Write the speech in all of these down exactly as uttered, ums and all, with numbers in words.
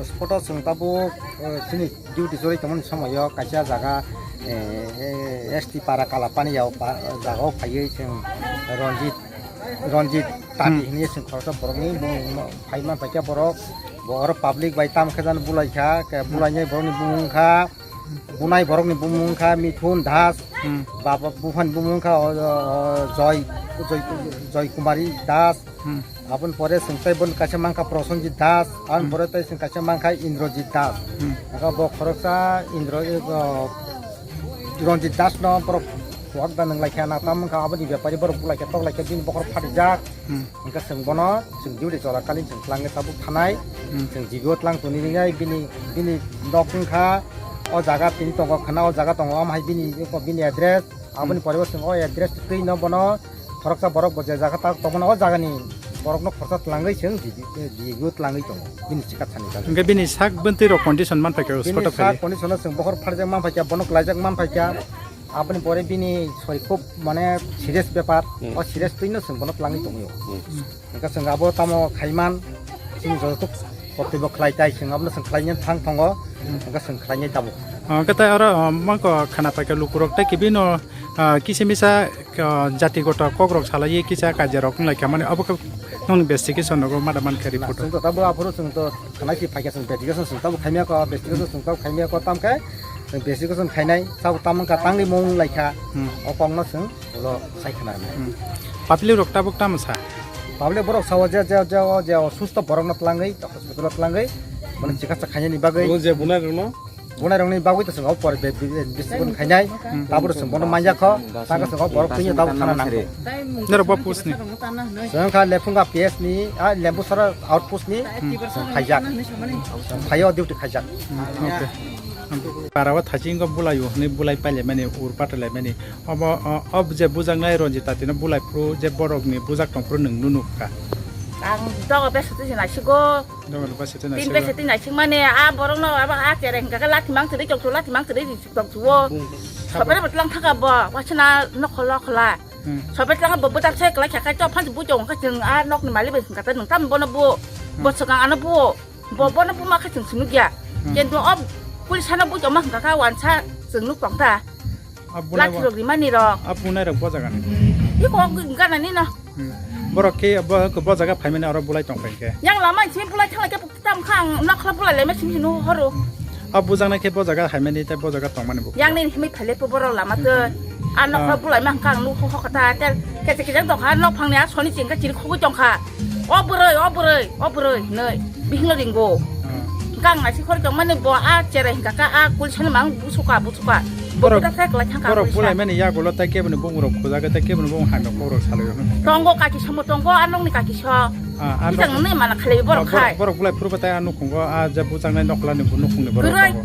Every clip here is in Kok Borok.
Spot o chwng tabuk, eh, chini duty choli tongmani somoio kaisa jaga, eh, eh, S T para Kalapani o pa-, jaga o phaiwi chwng Ranjit, Ranjit Tati Hmm. hinwi chwng khoroksa borokni bumung phai man paikha borok. Bo oro public bai tamo khe jani bulai kha, khe Hmm. bulainai borokni bumung kha, bunai borokni bumung kha Mithun Das, Hmm. baba buphani bumung kha o, o, Joy, Joy, Joy Kumari Das. Hmm. Aboni pore chwng tei bono kaisa mankha Prosenjit Das, aboni Hmm. pore tei chwng kaisa mankha Indrajit Das. Hmm. Abo bo khoroksa Indra, eh, Ranjit Das no borok kuak da nwnglai kha na, tamo wngkha aboni bepari borok bulai kha, toklai kha, bini bokhorok phatijak. Hmm. Hingkhe chwng bono chwng duty chola kali chwng twlangwi tabuk thanai. Hmm. Chwng G B o twlang toni rinai bini, bini nok wngkha o jaga tini tongo khwna, o jaga tongo, omo hai bini, bini address. Aboni Hmm. pore bo chwng o address twi no bono khoroksa borok bo je jaga tak tongmani o jagani borokno khoroksa twlangwi chwng G B, G B o twlangwi tongo bini chikatsa ni bagwi. Hingke bini sak bwntwi rok condition man phaikha Bini hospital sak phai? Condition o chwng bokhor pharjak man phaikha, bono klaijak man phaikha. Aboni pore bini sori khub mane serious bepar, Hmm. o serious twino chwng bono twlangwi tongwi o. Hmm. Hingke chwng abo tamo khaiman, chini joto kortoi bo khlai tai chwng abono chwng khlaina thang tongo, Hmm. hingke chwng khlainai tabuk. Ah, hingke tai oro, ah, mangko khana paikha lukurok tai kibino, ah, kisa misa, ah, jati gota kokrok salaiwi kisa kaijak rok wnglaikha mani obo khe nokni investigation nogo mada mankha Na, report o. Chwng to tabuk aphuru chwng to khwnaisi phaikha chwng investigation chwng tabuk khaimya ko, investigation chwng tabuk khaimya ko tamkhe chwng investigation khainai tabuk tamwngkha tangwi mung wnglaikha Hmm. o kokno chwng. Ulo sai khna rwnai. Hmm. Public rok tabuk tamo sa? Public borok sao je, je, je, o je osusto borokno twlangwi, hospital o twlangwi, bono Hmm. chikatsa khainani bagwi. Ulo je bunai rokno? Bunai rokni bagwi to chwng o pore be, be, be, bisi bono khainai. Hmm. Tabuk chwng bono manya kho, tangka chwng o borok thwngya tabuk thana nang. Norok bo post ni? Chwng kha Lephunga P S ni, a, Lembusara outpost ni, Hmm. chwng khaijak. Chwng khaio duty khaijak. Hmm, okay. Para o thaching go bulai o, hwnwi bulai paile mani, ur patle mani. Obo, o, ob je bujaknai Ranjit Tatino bulai phuru je borokni bujak tong phuru nwng nunuk kha. Ang dogo besa twi naisigo. Dogo besa twi Tin naisigo. Besa twi naisik mani a borokno abo a chere hingka khe lathi mang twi chok chu lathi mang twi chok chu o. Bung, Sopere botlang thaka bo wasina nokholo khola. Hmm. Sopere tlang bo bujak se kla kha kha to phan bu chong kha chwng a nokni mali bai hingka ta nwng tam bono bu. Hmm. Bo swkang ano bu. Bo bono buma khe chwng swnuk ya. Hmm. Kintu o police ano bujo ma hwnkha kha wansa chwng nuk tong ta. A bunai Lathi bo-, rok rimani rok. A bunai rok bo jaga ni. Iko gana ni no. Hmm. Borok khe bo, bo jaga phaimani oro bulai tong phai khe. Yang lama simi bulai thang khe tam kha ang nok khla bulai lema simi sinu horo. A bujaknai khe bo jaga haimani tei bo jaga tongmani bo. Yang ni himi phale po borok lama to. A nok khla Ah. bulai ma hwnkha ang nuk ho kha ta tel. Kete kete dok ha nok phang ni a soni ching kha chiri khogwi tong kha. O bwrwi, o bwrwi, o bwrwi, hinwi bihikno ringo. Hmm. Hwnkha ang naisik khorok tongmani bo a cherai hwnkha kha a kulsani mang busuka, busuka. Bo Borok, kwtal khe kwlai thangkha borok kulsa. Bulaimani yagulo tai keboni bumung rok khujago tai keboni bumung hamya kok rok salai rok. Tongo kaki samo tongo, a nokni kaki so. Ah, a Bijak nok nwnwi mana khalai borok Ah, borok, khai. Borok bulai phuru batai a nukhungo, a je bujaknai nokla ni nukhungni borok Kwrwi. Tongo.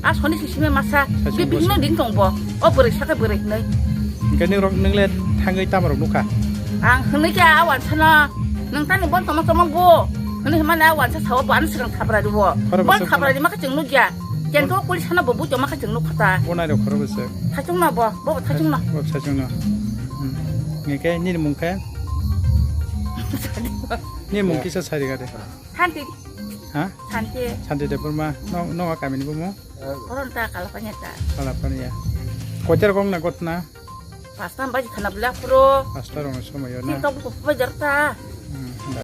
A soni sisime masa, Sasing bi bihikno bosa. Ring tong bo. O bwrwi sakhe bwrwi hinwi. Hwnkhe nung rok, nung le thangwi tamo rok nukha? Ang hwnwi khe a wansano, nwng tani bon tongma tongma bo. Hwnwi hwnmani a wansa sao bo ano swkang thapra rwo. Khoro Bon bwswk thapra khoro. Rima khe chwng nukya. Kento police hano bo bui tongma khe chwng nukha ta. Bo nai rok khoro bwswk. Thachung no bo, bo thachung no. Bo thachung no. Hmm. Hwnkhe nini mung khe? Nini mung kisa sari gade. Santi. Ha? Santi. Santi Debbarma. No, no a kamini bo mo? Koron ta Kalapanya ta. Kalapanya. Koiter gong na gotna? Pasta baji khana bla puro. Pasta rong somoyo na. Ni to bu ko bajar ta.